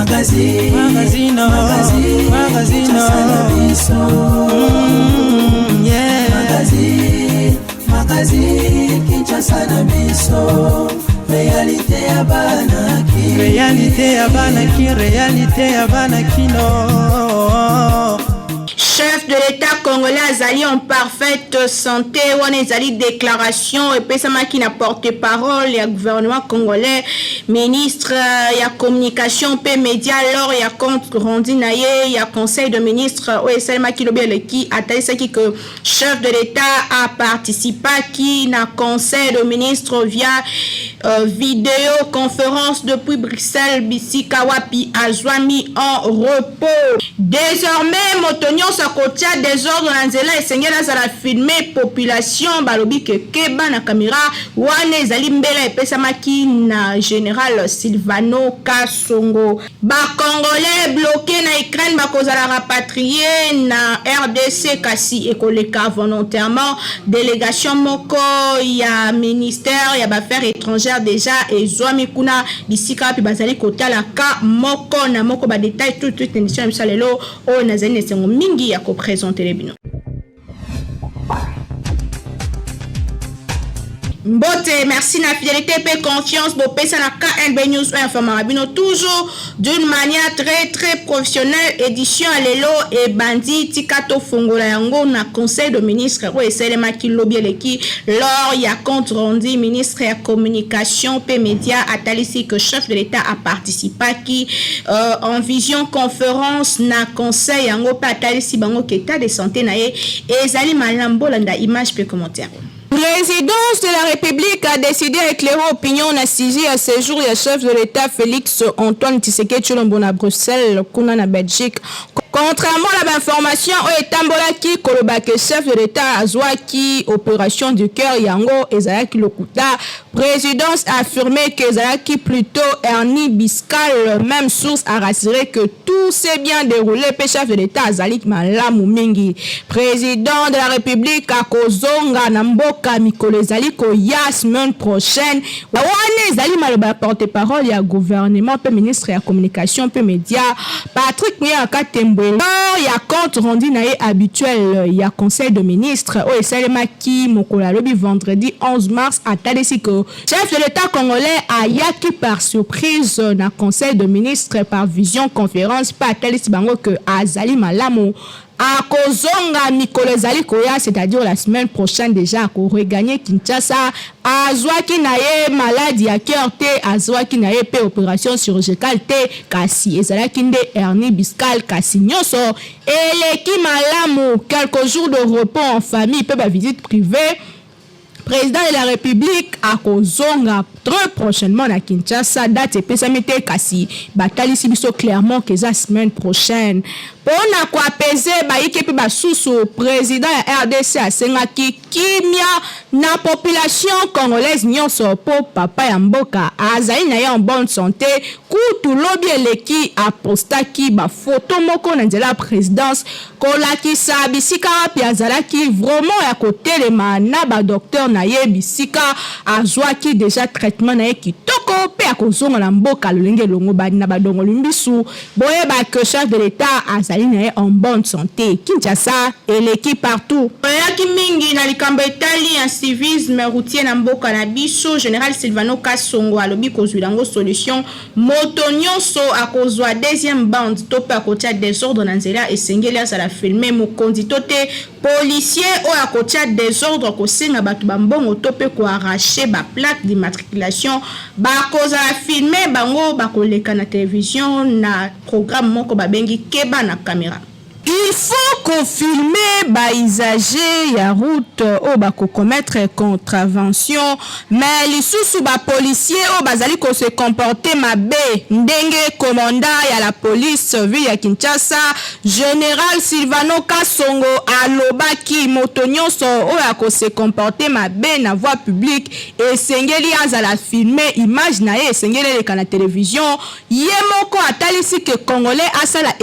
Magazine, Magazine, magazine, magazine, Kinshasa na biso. Yeah. Magazine, magazine, Kinshasa na biso. Réalité ya bana Kin. Réalité ya bana Kin, réalité ya bana Kino. Chef de l'État congolais azali en parfaite santé. Wana ezali déclaration epesamaki na porte-parole ya gouvernement congolais, ministre ya communication mpe média, lors ya compte rendu na ye ya conseil de ministre oyo esalemaki lobi eleki. Atalisaki que chef de l'État aparticipaki na conseil de ministre via vidéoconférence depuis Bruxelles, bisika wapi azwami en repos. Désormais, moto nyonso akotia désordre na nzela esengeli azala filmé. Population balobi ke keba na caméra. Wana ezali mbela epesamaki na général Silvano Kasongo. Bacongolais bloqué na Ukraine bakozala rapatrié na RDC, kasi ekoleka volontairement. Délégation moko ya ministère ya baaffaires étrangères déjà ezwami kuna, bisika wapi bazali kotala ka moko na moko. Badétail tout tout émission ya biso lelo oyo, nazali na esengo mingi ya koprésenter bino. Mbote, merci na fidélité mpe confiance bopesa na KNB News oyo informaka bino toujours d'une manière très très professionnelle. Édition ya lelo ebandi. Tika tofongola yango na conseil de ministre oyo esalemaki lobi eleki. Lors ya compte rendu, ministre ya communication mpe média atalisi que chef de l'État aparticipaki en visioconférence na conseil yango, mpe atalisi bango ke état de santé na ye ezali malamu. Bolanda image mpe commentaire. Présidence de la République a décidé d'éclairer opinion na sujet ya séjour ya chef de l'État Félix Antoine Tshisekedi Tshilombo na Bruxelles, kuna na Belgique. Contrairement à l'information oyo etambolaki koloba ke chef de l'État azwaki opération du cœur, yango ezalaki lokuta. Présidence a affirmé que ezalaki plutôt hernie discale. Même source a rassuré que tout s'est bien déroulé mpe chef de l'État azali malamu mingi. Président de la République akozonga na mboka mikolo ezali koya, semaine prochaine. Wana ezali maloba ya porte-parole ya gouvernement mpe ministre ya communication mpe média, Patrick Muyaya Katembwe, lors ya compte rendu na ye habituel ya conseil de ministre oyo esalemaki mokolo alobi vendredi 11 mars. Atalisi ke chef de l'État congolais ayaki par surprise na conseil de ministre par visioconférence, mpe atalisi bango ke azali malamu, akozonga mikolo ezali koya, c'est-à-dire la semaine prochaine déjà akoregagner Kinshasa. Azwaki na ye maladie ya cœur te, azwaki na ye mpe opération chirurgicale te, kasi ezalaki nde hernie discale. Kasi nyonso eleki malamu. Quelques jours de repos en famille mpe bavisite privée, président de la République akozonga très prochainement na Kinshasa. Date epesami te, kasi batalisi biso clairement ke eza semaine prochaine. Mpona koapaiser bayike mpe basusu, président ya RDC asengaki kimia na population congolaise nyonso, mpo papa ya mboka azali na ye en bonne santé. Kutu lobi eleki apostaki bafoto moko na nzela ya présidence kolakisa bisika wapi azalaki vraiment ya kotelema na badocteur na ye, bisika azwaki déjà traitement na ye kitoko, mpe akozonga na mboka lolenge elongo bani na badongoli mbisu. Boyeba ke chef de l'État azali na ye en bonne santé. Kinshasa eleki partout. Oyaki mingi na likambo etali incivisme routier na mboka na biso. Général Silvano Kasongo alobi kozwila yango solution. Moto nyonso akozwa deuxième bande to mpe akotia désordre na nzela esengeli azala filmé. Mokonzi to te policier oyo akotia désordre, kosenga bato bambongo to mpe koarracher baplaque d'immatriculation, bakozala filmé. Bango bakoleka na télévision na programme moko babengi Keba na caméra. Il faut kofilmer bausagers ya route oyo bakokommettre contravention, mais lisusu bapolicier oyo bazali kose comporter mabe, ndenge commandant ya la police ville ya Kinshasa, général Silvano Kasongo, alobaki: moto nyonso oyo akose comporter mabe na voie publique esengeli azala filmé, image na ye esengeli eleka na télévision. Ye moko atalisi ke congolais asala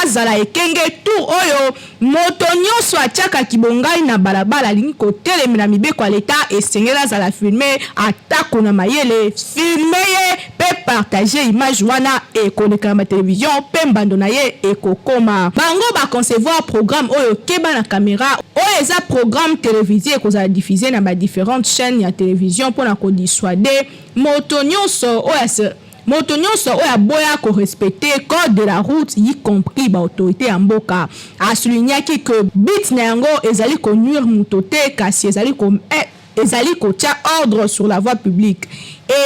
Azala ekenge tour oyo moto nyonso atiaka kibongai na balabala alingi kotelemela mibeko ya leta esengeli azala filme atako na mayele filme ye mpe partage image wana ekoleka na batelevizio mpe mbando na ye ekokoma. Bango baconcevoir programme oyo Keba na Camera oyo eza programme televise ekozala diffuse na ba differentes chaines ya television mpo na kodissuader moto nyonso oyo moto nyonso oyo aboya korespecter code de la route, y compris baautorité ya mboka. Asoulignaki que but na yango ezali konuire moto te, kasi ezali kotia ordre sur la voie publique.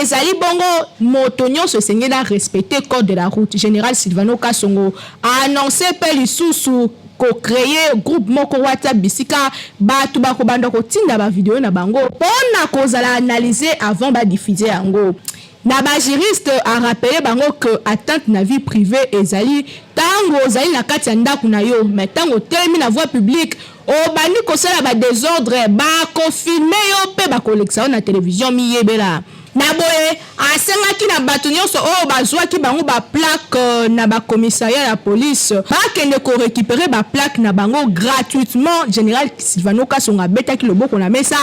Ezali bongo moto nyonso esengeli arespecter code de la route. Général Sylvano Kasongo aannonce mpe lisusu kocréer groupe moko WhatsApp bisika bato bakobanda kotinda bavideo na bango mpona kozala analyse avant badiffuser yango. Na bajuriste arappeler bango que atteinte na vie privée ezali ntango ozali na kati ya ndako na yo, mais ntango otelemi na voie publique, obandi kosala badésordre, bakofilmer yo mpe bakolekisa yo na télévision miyebela. Na boye asengaki na bato nyonso oyo bazwaki bango baplaque na bacommissariat ya police bakende korécupérer baplaque na bango gratuitement. Général Sylvano Kasongo abetaki loboko na mesa.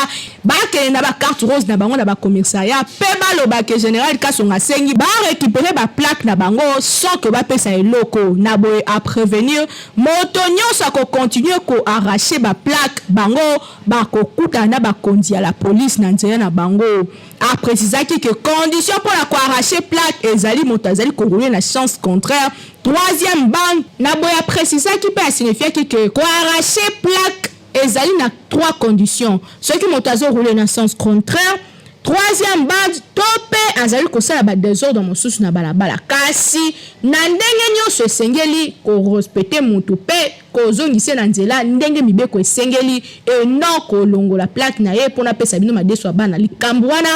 Bakende na bacarte rose na bango na bacommissariat mpe balobake général Kasongo asengi barécupérer baplaque na bango sans que bapesa eloko. Na boye aprévenir moto nyonso akocontinuer koarracher baplaque, bango bakokutana na bakonzi ya la police na nzela na bango. Aprécisaki que condition mpona koarracher plaque ezali moto azali korouler na sens contraire, troisième bande. Na boye aprécisaki mpe asignifiaki que koarracher plaque ezali na trois conditions: soki moto azorouler na sens contraire, troisième bande, to mpe azali kosala badésordre mosusu na balabala. Kasi na ndenge nyonso esengeli korespecter motu mpe kozongisa na nzela ndenge mibeko esengeli, eno kolongola plaque na ye mpona apesa bino madeso ya bana. Likambo wana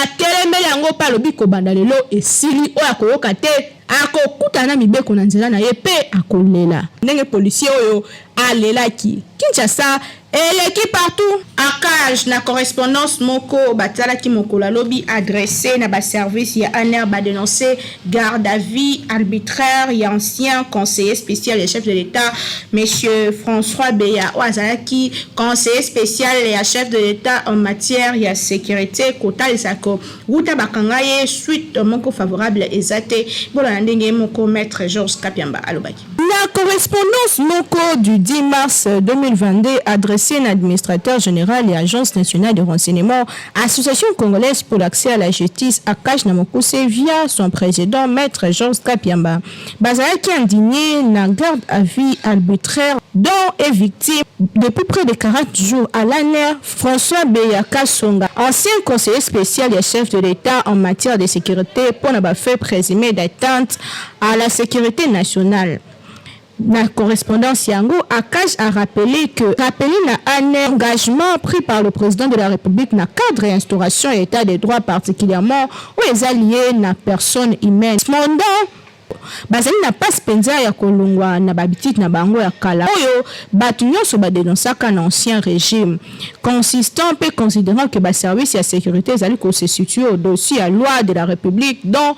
atelemeli yango mpe alobi kobanda lelo esili. Oyo akoyoka te akokutana na mibeko na nzela na ye mpe akolela ndenge policier oyo alelaki. Kinshasa eleki partout. ACAJ na correspondance moko batalaki mokolo alobi adressé na baservice ya ANR badénoncer garde à vue arbitraire ya ancien conseiller spécial ya chef de l'État, monsieur François Beya, oyo azalaki conseiller spécial ya chef de l'État en matière ya sécurité. Kotalisaka wuta bakanga ye, suite moko favorable eza te. Bolanda ndenge moko maître Georges Kapiamba alobaki. Na correspondance moko du 10 mars 2022 adressé à l'administrateur général et Agence nationale de renseignement, Association congolaise pour l'accès à la justice, ACAJ na mokuse, via son président maître Georges Kapiamba, bazalaki indigné na garde à vue arbitraire dont est victime depuis près de 40 jours à l'ANR François Beya Kasonga, ancien conseiller spécial et chef de l'État en matière de sécurité, pour avoir fait présumé d'atteinte à la sécurité nationale. Na correspondance yango, ACAJ a rappelé que rappelé na un engagement pris par le président de la République na cadre et instauration et état de droit, particulièrement oyo eza lié na personne humaine. Cependant, bazali na mpasi mpenza ya kolongwa na bahabitude na bango ya kala oyo bato nyonso badénonçaka na ancien régime, consistant mpe considérant que baservice ya sécurité ezali kose situer au-dessus ya loi de la République dont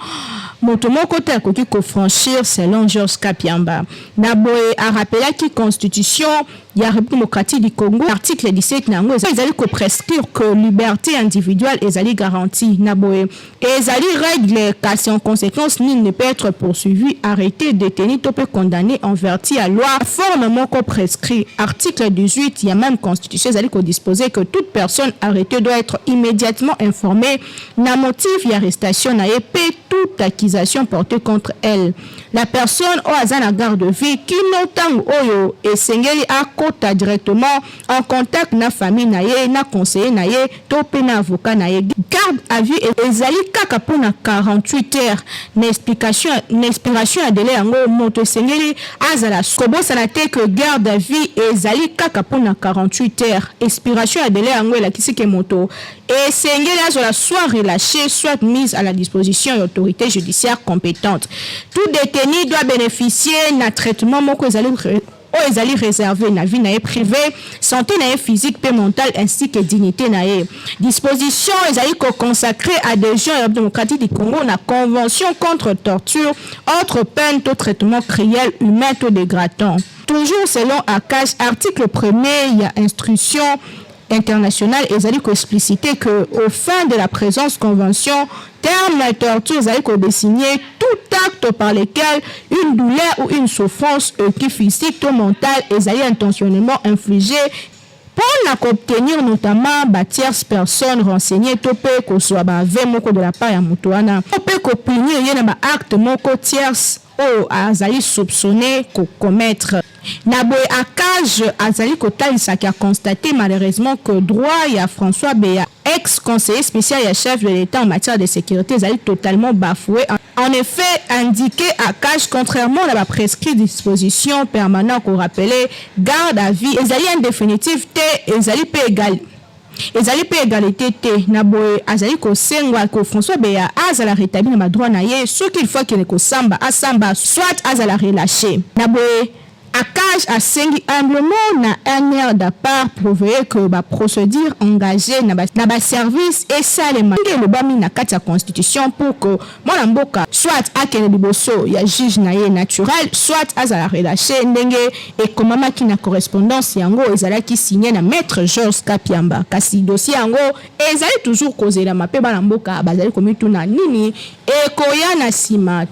moto moko te akoki kofranchir, selon Georges Kapiamba. Na boye arappelaki constitution ya République démocratique du Congo, article 17 na yango ezali koprescrire que liberté individuelle ezali garantie. Na boye ezali règle, kasi en conséquence nul ne peut être poursuivi, arrêté, détenu to mpe condamné en vertu ya loi forme moko prescrit. Article 18 ya même constitution ezali kodispose que toute personne arrêtée doit être immédiatement informée na motif ya arrestation na ye mpe toute accusation portée contre elle. La personne oyo aza na garde vie kino ntango oyo esengeli akota directement en contact na famille na ye, na conseiller na ye to mpe na avocat na ye. Garde à vue ezali kaka mpona 48 heures. Na explication, na expiration ya délai yango, moto esengeli azala. Kobosana te que garde à vue ezali kaka mpona 48 heures. Expiration ya délai yango elakisi ke moto esengeli azala soit relâché, soit mise à la disposition ya autorité judiciaire compétente. Tout détenu doit bénéficier na traitement moko ezali oyo ezali réservé na vie na ye privée, santé na ye physique mpe mentale ainsi que dignité na ye. Disposition ezali koconsacrer adhésion ya Démocratique du Congo na Convention contre torture, autre peine to traitement cruel, humain to dégradant. Toujours selon ACAJ, article premier ya instruction internationale ezali koexpliciter que au fin de la présence convention, terme la torture ezali kodésigner tout acte par lequel une douleur ou une souffrance qui physique to mentale ezali intentionnellement infligée mpona koobtenir notamment batierce personne renseigné to mpe kozwa baave moko de la part ya moto wana, to mpe kopunir ye na baacte moko tierce oyo azali soupçonné kocommettre. Na boye, ACAJ azali kotalisaki aconstater malheureusement que droit ya François Beya, ex conseiller spécial ya chef de l'État en matière de sécurité, ezali totalement bafoué. En effet, indiqué ACAJ, contrairement na baprescrit disposition permanent korappeler, garde à vue ezali indéfinitive te, ezali mpe égal, ezali mpe égalité te. Na boye, azali kosengwa ko François Beya azala rétabli na badroit na ye. Soki il faut akende kosamba, asamba, soit azala relâché. Na boye, ACAJ asengi humblement na ANR dapart prouver que baprocédure engagée na baservice esalema ndenge elobami na kati ya constitution pour que mwana mboka soit akende liboso ya juge na ye naturel, soit azala relâché ndenge ekomamaki na correspondance yango ezalaki signé na maître Georges Kapiamba. Kasi dossier yango ezali toujours kozelama mpe bana mboka bazali komituna nini ekoya na nsima.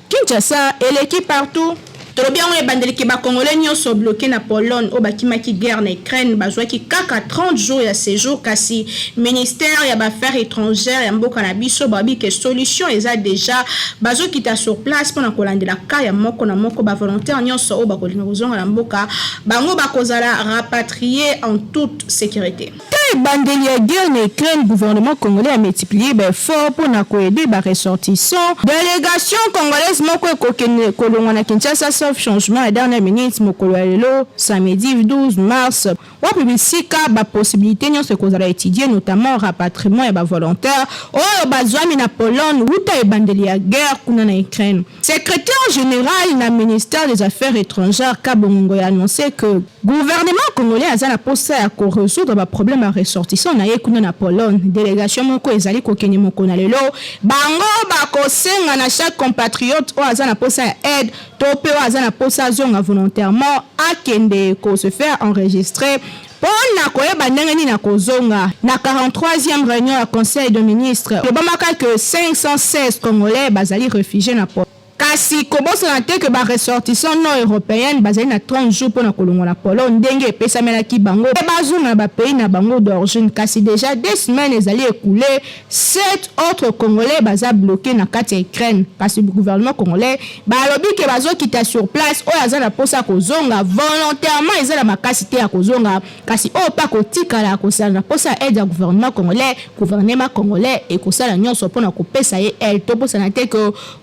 Kinshasa eleki partout. Tolobi yango ebandeliki, bakongolais nyonso bloqué na Pologne oyo bakimaki guerre na Ukraine bazwaki kaka 30 jours ya séjour. Kasi ministère ya baaffaires étrangères ya mboka na biso babi ke solution eza déjà, bazokita sur place mpona kolandela ka ya moko na moko. Bavolontaire nyonso oyo bakolinga kozonga na mboka bango bakozala rapatrié en toute sécurité. Te ebandeli ya guerre na Ukraine, gouvernement congolais a multiplié baeffort mpona koaider baressortissant. Délégation congolaise moko ekokende kolongwa na Kinshasa, sauf changement ya dernière minute, mokolo ya lelo samedi 12 mars, wapi bisika bapossibilité nyonso ekozala étudié, notamment rapatriement ya bavolontaire oyo bazwami na Pologne wuta ebandeli ya guerre kuna na Ukraine. Secrétaire général na ministère des Affaires étrangères, Kabongo, ya annoncé que gouvernement congolais aza na posa ya korésoudre baproblème ya ressortissant na ye kuna na Pologne. Délégation moko ezali kokende mokolo na lelo. Bango bakosenga na chaque compatriote oyo aza na posa ya aide to mpe oyo aza na posa azonga volontairement akende kose faire enregistrer mpo na koyeba ndenge nini na kozonga. Na 43e réunion ya conseil de ministre, elobamaka ke 516 Congolais bazali réfugié na Pologne. Kasi kobosana te ke baressortissant non européenne bazali na 30 jours mpona kolongwa na Pologne ndenge epesamelaki bango mpe bazonga na bapays na bango d'origine. Kasi déjà 2 semaines ezali écoulé, sept autres Congolais baza bloqué na kati ya Ukraine. Kasi gouvernement congolais balobi ke bazokita sur place. Oyo aza na mposa kozonga volontairement, eza na makasi te ya kozonga, kasi oyo mpe akotikala kosala na mposa ya aide ya gouvernement congolais, gouvernement congolais ekosala nyonso mpona kopesa ye aide. Tobosana te ke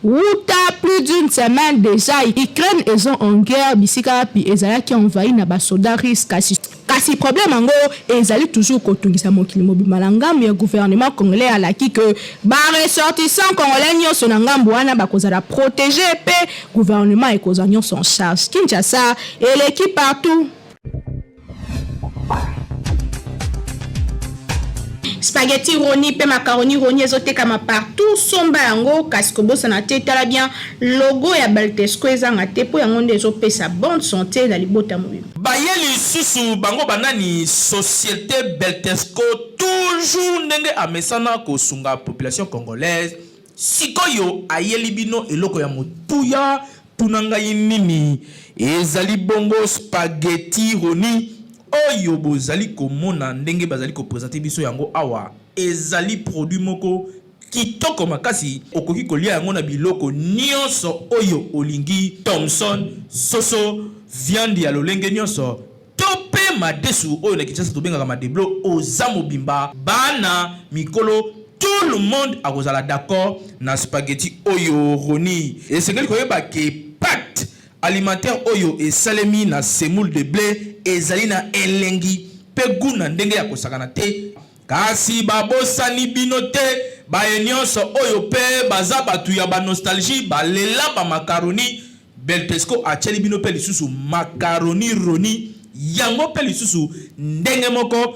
wuta plus d'une semaine déjà, Ukraine eza en guerre, bisika wapi ezalaki envahi na basoda russe. Kasi problème yango ezali toujours kotungisa mokili mobimba. Na ngambo ya gouvernement congolais, alaki ke baressortissant congolais nyonso na ngambo wana bakozala protégé mpe gouvernement ekozwa nyonso en charge. Kinshasa eleki partout. Spaghetti Roni mpe macaroni Roni ezotekama partout, somba yango. Kasi kobosana te, tala bien logo ya Baltesco, ezanga te, mpo yango nde ezopesa bonne santé na libota mobimba. Baye lisusu bango banani? Société Beltesco, toujours ndenge amesana kosunga population congolaise. Sikoyo ayeli bino eloko ya motuya. Tuna ngai nini ezali bongo? Spaghetti Roni oyo bozali komona ndenge bazali koprésenter biso yango awa, ezali produit moko kitoko makasi. Okoki kolia yango na biloko nyonso oyo olingi: thomson, soso, viande ya lolenge nyonso, to mpe madesu oyo na Kinshasa tobengaka madeblo. Oza mobimba, bana, mikolo, tout le monde akozala d'accord na spaghetti oyo Roni. Esengeli koyeba ke pâte alimentaire oyo esalemi na semoule de blé ezali na elengi mpe goût na ndenge ya kosakana te. Kasi babosani bino te, baye nyonso oyo mpe baza bato ya banostalgie, balela bamakaroni. Beltesco atieli bino mpe lisusu macaroni roni yango mpe lisusu ndenge moko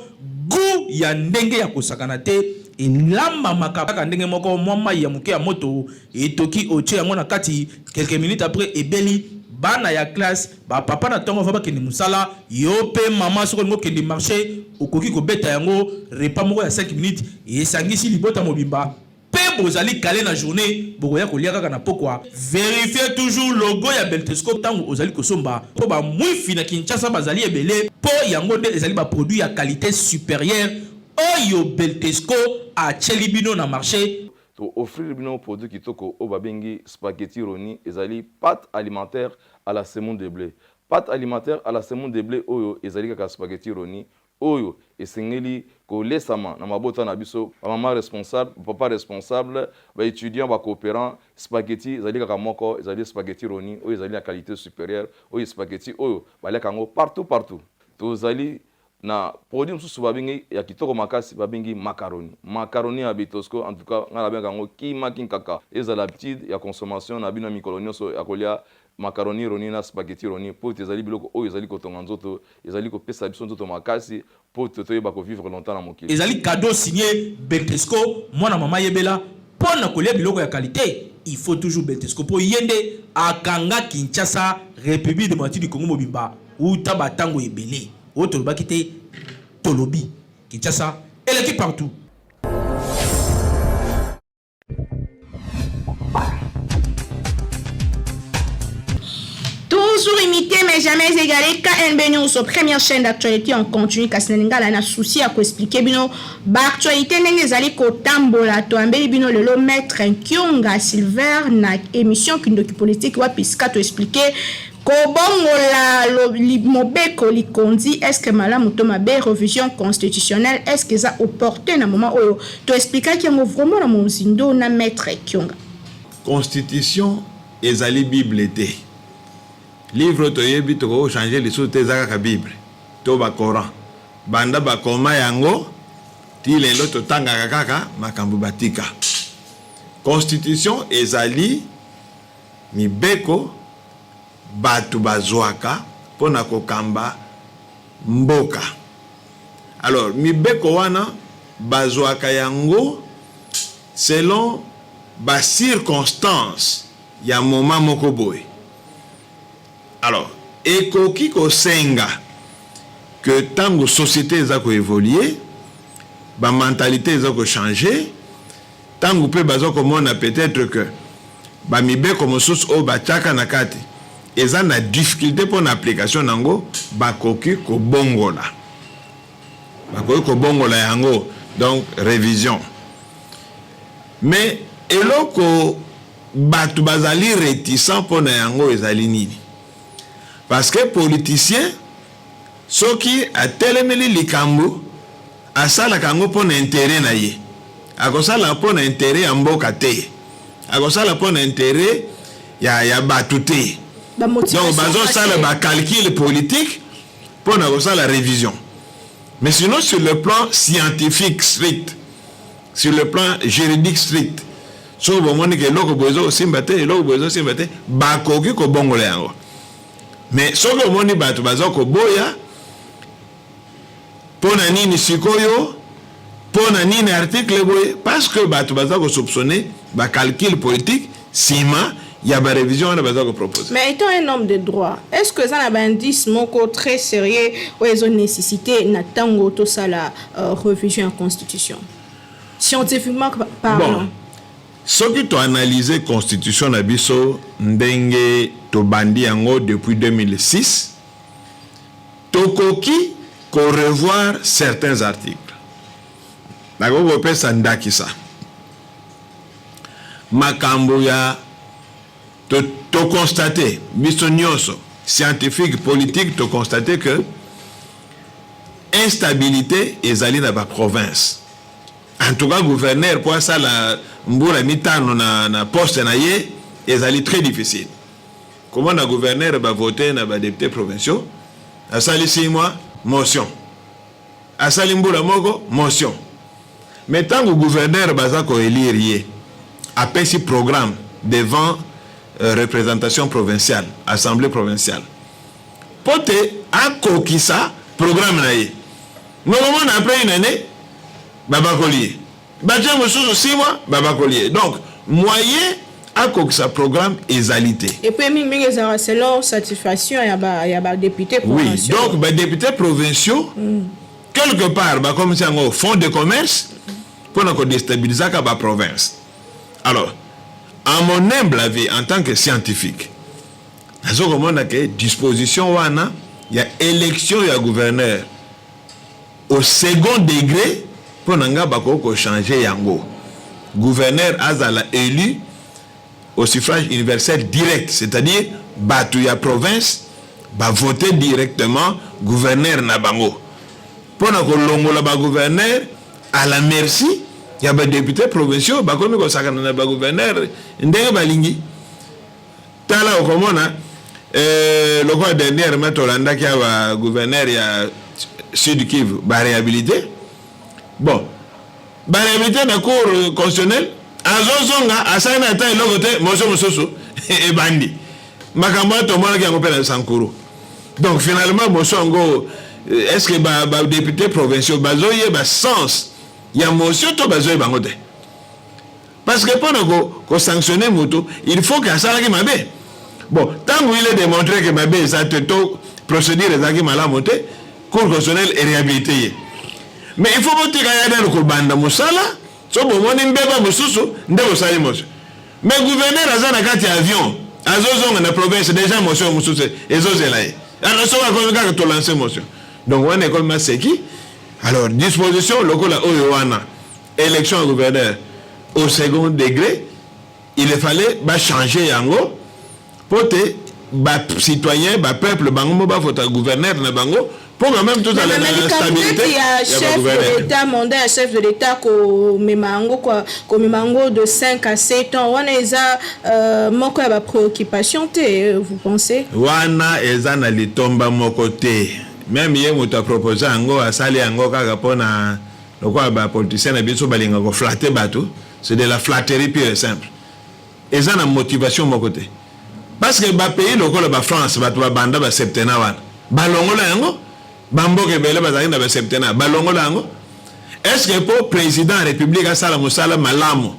gout ya ndenge ya kosakana te elambamaka kaka ndenge moko mwa mai ya moke ya moto etoki otie yango na kati quelques minutes après ebeli bana ya classe bapapa na ntongo va bakende mosala yo mpe mama soki olingi okende marché okoki kobeta yango repas moko ya 5 minutes esangisi libota mobimba mpe bozali kale na journée bokoya kolia kaka na pokwa. Verifier toujours logo ya Beltesco ntango ozali kosomba mpo bamwifi na Kinshasa bazali ebele mpo yango nde ezali baproduit ya qualité supérieure oyo Beltesco atieli bino na marché. To offrir bino produit kitoko oyo babengi spaghetti roni, ezali pâte alimentaire à la semoule de blé. Pâte alimentaire à la semoule de blé oyo ezali kaka spaghetti roni oyo esengeli kolesama na mabota na biso, ba mama responsable, ba papa responsable, ba etudiants, ba cooperants. Spaghetti ezali kaka moko, ezali spaghetti roni oyo ezali na qualité supérieure, oyo spaghetti oyo baliaka yango partout partout. Tozali na produit mosusu babengi ya kitoko makasi, babengi macaroni. Macaroni ya Betosco, en tout cas ngai nabengaka yango kima kinkaka. Ezala habitude ya consommation na bino ya mikolo nyonso ya kolia macaroni roni na spaghetti roni, mpo ete ezali biloko oyo ezali kotonga nzoto, ezali kopesa biso nzoto makasi mpo ete toyeba kovivre longtemps na mokili. Ezali cadeau signe Beltesco mwana mama yebela pona kolia biloko ya qualite il faut toujours Beltesco po ye nde akanga Kinshasa Republique democratique du Congo mobimba uta ba tango ebele oyo tolobaki te tolobi Kinshasa eleki partout. Toujours imité mais jamais égalé. KNB News, première chaîne d'actualité en continu. Kasi na lingala na souci ya koexpliquer bino ba actualité ndenge ezali kotambola. Toyambeli bino lelo maître Nkionga Silver na émission Kindoki Politique wapi esika toexpliquer kobongola mobeko likonzi, est-ce que malamu to mabe, révision constitutionnelle est-ce que eza opportun na moment oyo. Toexplikaki yango vraiment na mozindo na maître Kionga. Constitution ezali Bible te. Livre toyebi tokoki kochanger lisusu te, eza kaka Bible to ba Coran. Banda bakoma yango ti lelo totangaka kaka makambo batika. Constitution ezali mibeko bato bazwaka mpona kokamba mboka. Alors mibeko wana bazwaka yango selon ba circonstances ya moment moko boye. Alors ekoki kosenga que tango societe eza ko evoluer, ba mentalites eza ko changer, tango pe baza komona peut-etre que ba mibeko mosusu oyo batiaka na kati eza na difficulte pona application na yango, bakoki kobongola. Bakoki kobongola yango, donc revision. Mais eloko batu bazali reticent pona yango ezali nini? Parce que politicien soki atelemeli likambo asalaka yango pona interet na ye. Akosala pona interet ya mboka te. Akosala pona interet ya batu te. Donc bazosala ba calcul politique pona kosala revision. Mais sinon sur le plan scientifique strict, sur le plan juridique strict, soki bomoni ke eloko boye ezokosimba te, eloko boye ezosimba te, bakoki kobongola yango. Mais soki omoni bato baza koboya, pona nini sikoyo, pona nini article boye, parce que bato baza ko soupçonner ba calcul politique sima ya ba revision wana baza ko proposer. Mais étant un homme de droit, est-ce que eza na ba indice moko très sérieux oyo ezo nécessiter na tango tosala revision ya constitution scientifiquement parlant? Bon, soki to analyser constitution na biso ndenge tobandi yango depuis 2006, tokoki ko revoir certains articles. Nakoki kopesa ndakisa makambo ya to, to constater biso nyonso scientifique politique, to constater que instabilité ezali na ba province. En tout cas gouverneur po asala mbula mitano na poste na ye ezali très difficile. Komona gouverneur ba voter na ba députés provinciaux, asali 6 mois motion, asali mbula moko motion. Mais tango gouverneur baza ko élire ye, apesi programme devant Représentation provinciale, assemblée provinciale, mpo te akokisa programme na ye. Mokomona après une année babakoli ye, batie mosusu 6 mois babakoli ye. Donc moyen akokisa programme ezali te. Et puis mingimingi ezalaka selon satisfaction ya badéputé provinciaux. Oui, donc badéputé provinciaux quelque part bakomisi yango fonds de commerce mpona kodéstabilisaka baprovince. Alors, à mon humble avis, en tant que scientifique, nazo komona ke disposition wana ya élection ya gouverneur au second degré, mpo na nga bakoki kochanger yango, gouverneur azala élu au suffrage universel direct, c'est-à-dire bato ya province bavote directement gouverneur na bango, mpona kolongola bagouverneur à la merci ya badéputé provinciaux. Bakomi kosakana na bagouverneur ndenge balingi. Tala, okomona lokola dernièrement tolandaki awa gouverneur ya Sud Kivu baréhabilité. Bon, baréhabilité na Cour constitutionnelle, azozonga, asali na ata eloko te, moso mosusu ebandi. Makambo wana tomonaki yango mpe na Sankuru. Donc finalement moso yango, est ce que badéputé provinciaux bazoyeba sens ya motion to bazoyeba yango te? Parce que mpona kosanctionne moto, il faut ke asalaki mabe. Bon, ntango il est démontré ke mabe eza te to procédure ezalaki malamu te, Cour constitutionnelle eréhabilité ye. Mais il faut botika ya nano kobanda mosala. So bomoni mbeba mosusu nde bosali motion. Mais gouverneur aza na kati ya avion, azozonga na province, déjà motion mosusu ezozela ye. Alors soki akomi kaka, tolance motion. Donc wana ekomi maseki. Alors disposition lokola oyo wana, élection ya gouverneur au second degré, il fallait bachanger yango mpo te bacitoyen, bapeuple bango mo bavota gouverneur na bango, mpo quand même tozala na stabilité. Ya chef de l'État, mandat ya chef de l'État, komema yango, komema yango de 5 à 7 ans, wana eza moko ya bapréoccupation te, vous pensez? Wana eza na litomba moko te. Même ye moto apropose yango, asali yango kaka mpona lokola bapoliticien na biso balinga koflatter bato. C'est de la flatterie pure et simple, eza na motivation moko te. Parce que bapays lokola bafrance, bato babanda baseptennat wana, balongola yango. Bamboka ebele bazalaki na baseptennat, balongola yango. Est ce que mpo président ya République asala mosala malamu,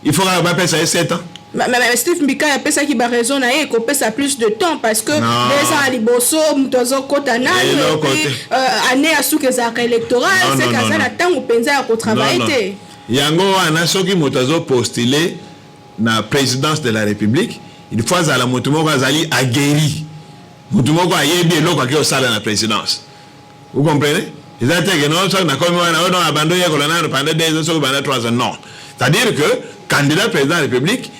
il faut kaka bapesa ye 7 ans? Mais Steve Mbika apesaki baraison na ye, ekopesa plus de temps parce que eza na liboso, moto azokɔta nano, année ya suki ezalaka électoral, seke aza na ntango mpenza ya kotravaille te. Yango wana, soki moto azopostule na présidence de la République, il faut azala moto moko azali aguerri, moto moko ayebi eloko ake kosala na présidence. Vous comprenez? Eza te ke non, soki nakomi wana oyo, non, abandi oyekola nano pendant 2 ans, soki banda 3 ans. Non, c'est-à-dire que candidat président de la République,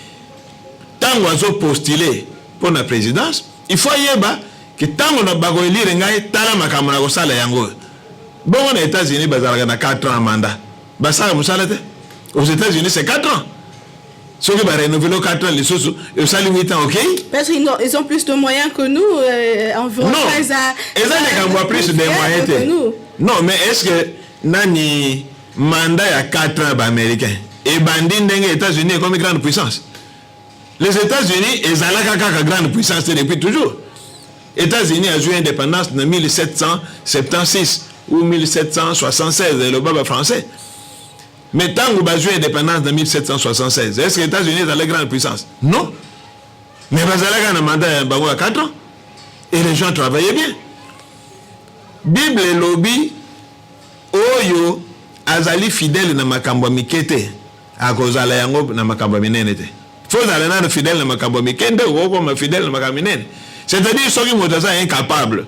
ntango azopostule mpo na présidence, il faut ayeba ke ntango na bakoélire ngai, tala makambo na kosala yango. Bongo na États-Unis bazalaka na 4 ans mandat, basala mosala te. Aux États-Unis, c'est 4 ans. Soki barenouveler 4 ans lisusu, osali 8 ans, ok. Parce qu'ils ont, ils ont plus de moyens que nous. Non, eza likambo ya plus de moyens te. Non, mais est ce que nani, mandat ya 4 ans baaméricain ebandi ndenge États-Unis ekomi grande puissance? Les États-Unis ezalaka kaka grande puissance te depuis toujours. États-Unis azwi indépendance na 1776 ou 1776, eloba bafrançais. Mais ntango bazwi indépendance na 1776, est ce que États-Unis ezalaki grande puissance? Non, mais bazalaka na mandat ya bango ya 4 ans et les gens travaillaient bien. Bible elobi: oyo azali fidèle na makambo ya mike te, akozala yango na makambo ya minene te. Faut ozala nano fidèle na makambo ya mike nde okokoma fidèle na makambo minene. C'est-à-dire, soki moto aza incapable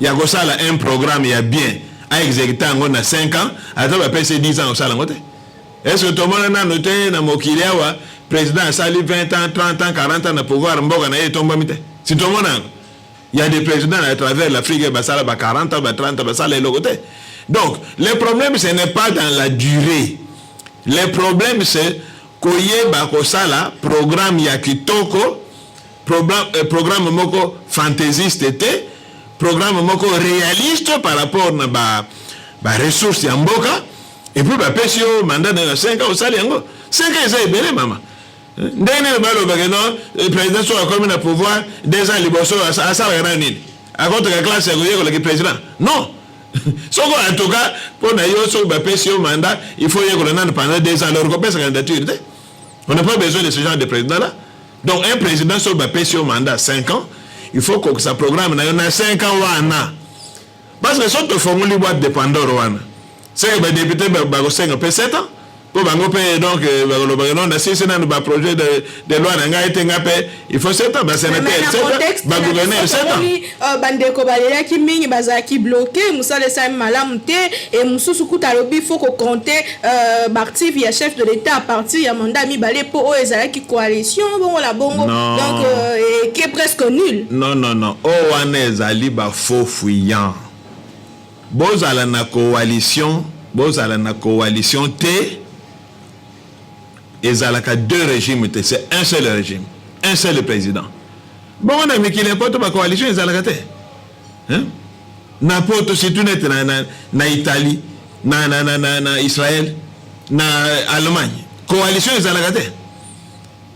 ya kosala un programme ya bien, aexécute yango na 5 ans, ata bapesi 10 ans, kosala yango te. Est ce que tomona nano te na mokili awa président asali 20 ans, 30 ans, 40 ans na pouvoir, mboka na ye etombami te? Si tomona yango, il y a des présidents à travers l'Afrique basala ba 40 ans, ba 30 ans, basala eloko te. Donc le problème, ce n'est pas dans la durée. Le problème, c'est koyeba kosala programme ya kitoko, programme moko fantaisiste te, programme moko réaliste par rapport na ba ba ressource ya mboka. Et puis bapesi yo mandat na 5 ans, osali yango. 5 ans eza ebele, mama. Ndenge nini balobaka non eh, président soki akomi na pouvoir 2 ans liboso asalaka na nini? Akotaka classe ya koyekola ki président? Non. Soko en tout cas mpo na yo soki bapesi yo mandat, il faut yekola nanu pendant 2 ans alors kopesa candidature te. On n'a pas besoin de ce genre de président là. Donc un président soki bapesi yo mandat 5 ans, il faut kokisa programme na yo na 5 ans wana. Parce que soki tofongoli boîte de Pandore wana, c'est que ba députés bakosenga mpe 7 ans mpo bango mpe donc bakolobaka non, nasilisi nanu ba projet de loi na ngai te, nga mpe il faut 7 ans, ba sénateur 7 ans, ba gouverneur 7 ans. Bandeko balelaki mingi, bazalaki bloqué, mosala esalami malamu te. E mosusu kuta alobi faut kocompter baactif ya chef de l'État à partir ya mandat mibale, mpo oyo ezalaki coalition bongo na bongo, donc eke presque nul. Non, non, non, oyo wana ezali bafaux fuyant. Bozala na coalition, bozala na coalition te, ezalaka deux régimes te, c'est un seul régime, un seul président. Bongo na mikili ya poto bacoalition ezalaka te, hein? Na poto, surtout nete na Italie, na Israël, na Allemagne, coalition ezalaka te.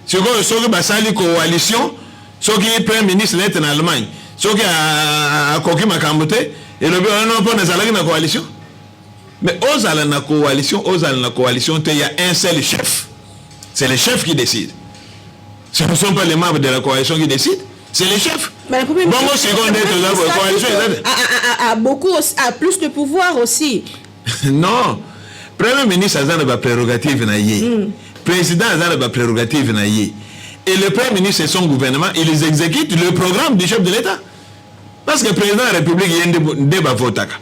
Sikoyo soki basali coalition, soki premier ministre nete na Allemagne soki akoki makambo te, elobi wana mpo nazalaki na coalition. Mais ozala na coalition, ozala na coalition te, il y a un seul chef, c'est le chef qui décide. Ce ne sont pas les membres de la coalition qui décident, c'est le chef. Bongo sikoyo nde toza coalition eza te. A beaucoup, a plus de pouvoir aussi. Non, premier ministre aza na baprérogative na ye, président aza na baprérogative na ye, et le premier ministre et son gouvernement, ils exécutent le programme du chef de l'État, parce que président de la République, ye nde bavotaka.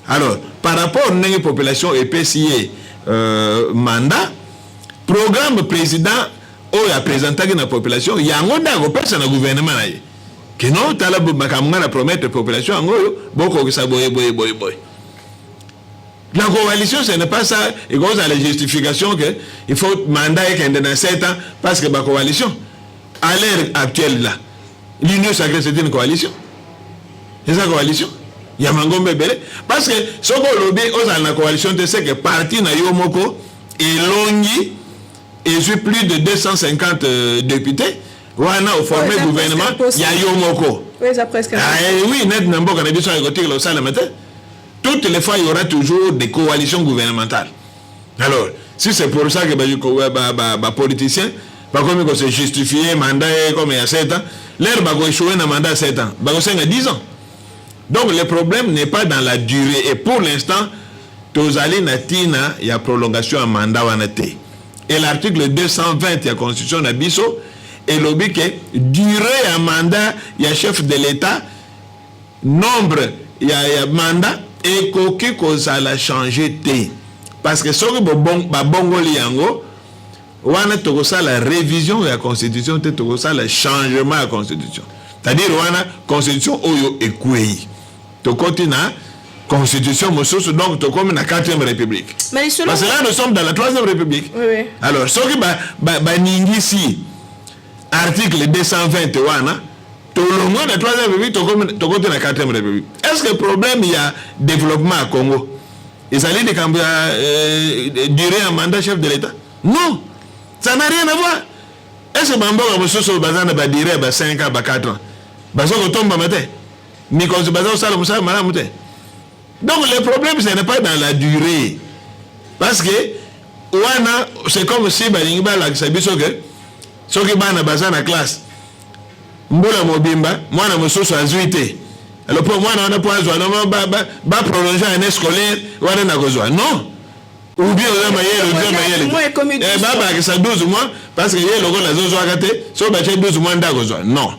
Alors par rapport ndenge population epesi ye mandat, programme président oyo apresentaki na population, yango nde akopesa na gouvernement na ye keno tala makambo ngai na promettre population, yango oyo bokokisa boye boye boye boye. La coalition, ce n'est pas ça. Ekozala la justification que il faut mandat ekende na 7 ans parce que ba coalition. À l'heure actuelle là, l'Union sacrée, c'est une coalition. Eza coalition ya mangombe ebele, parce que soki olobi ozala na coalition te, c'est que parti na yo moko elongi, ezwi plus de 250 députés wana, oforme gouvernement ya yo moko. Ah, oui, net na mboka na biso ekotikela osalema te. Toutes les fois, il y aura toujours des coalitions gouvernementales. Alors si c'est pour ça que bapoliticien bakomi kose justifier mandat comme ya 7 ans, l'heure bakoéchouer na mandat 7 ans, bakosenga 10 ans. Donc le problème n'est pas dans la durée, et pour l'instant tozali na ntina ya prolongation ya mandat wana te. Et l'article 220 ya constitution na biso elobi ke durée ya mandat ya chef de l'État, nombre ya mandat ekoki kozala change te, parce que soki babongoli yango wana, tokosala révision ya constitution te, tokosala changement ya constitution, c'est-à-dire wana constitution oyo ekwei, tokoti na constitution mosusu, donc tokomi na quatrième république, parce que là nous sommes dans la troisième république. Oui. Alors soki baningisi ba, article 220 wana, tolongwe na troisième république, tokoti na quatrième république. Est ce que problème ya développement ya Congo ezali likambo ya durée ya mandat chef de l'État? Non, ça n'a rien à voir. Est ce que bamboka mosusu oyo baza na badurée ya ba 5 ans, ba 4 ans, baza kotombama te, mikonzi baza kosala mosala malamu te? Donc le problème, ce n'est pas dans la durée, parce que wana c'est comme si balingi balakisa biso ke soki bana baza na classe mbula mobimba, mwana mosusu azwi te, alors mpo mwana wana mpo azwa, baprolonge année scolaire wana na kozwa, non, ou bien oza mayele, oza mayele, babakisa 12 mois, parce que ye lokola azozwaka te, soki batie 12 mois nde akozwa. Non,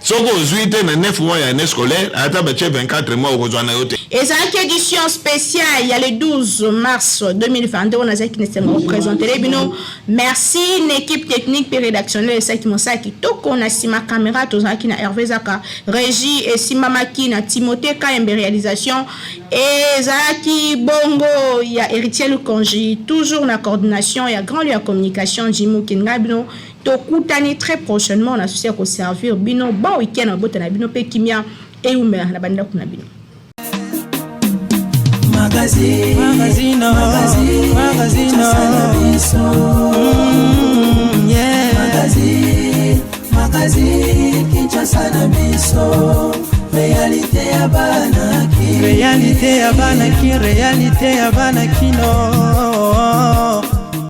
soki ozwi te na 9 mois ya année scolaire, ata batie 24 mois, okozwa na yo te. Ezalaki édition spéciale ya le 12 mars 2022 oyo nazalaki na esengo koprésenter bino. Merci na équipe technique mpe rédactionnelle esalaki mosala kitoko. Na nsima caméra tozalaki na Hervé Zaka, régie esimbamaki na Timothée Kayembe, réalisation ezalaki bongo ya Héritier Lukonji, toujours na coordination ya grand lieu ya communication Jimu Kinga. Bino tokutani très prochainement na souci ya koservir bino. Bon week-end na bota na bino mpe kimia eumela na bandako na bino. Magazine, Magazine, magazine, magazine. Kinshasa na biso. Yeah. Magazine, magazine, Kinshasa na biso. Réalité ya bana Kin. Réalité ya bana Kin, réalité ya bana Kin.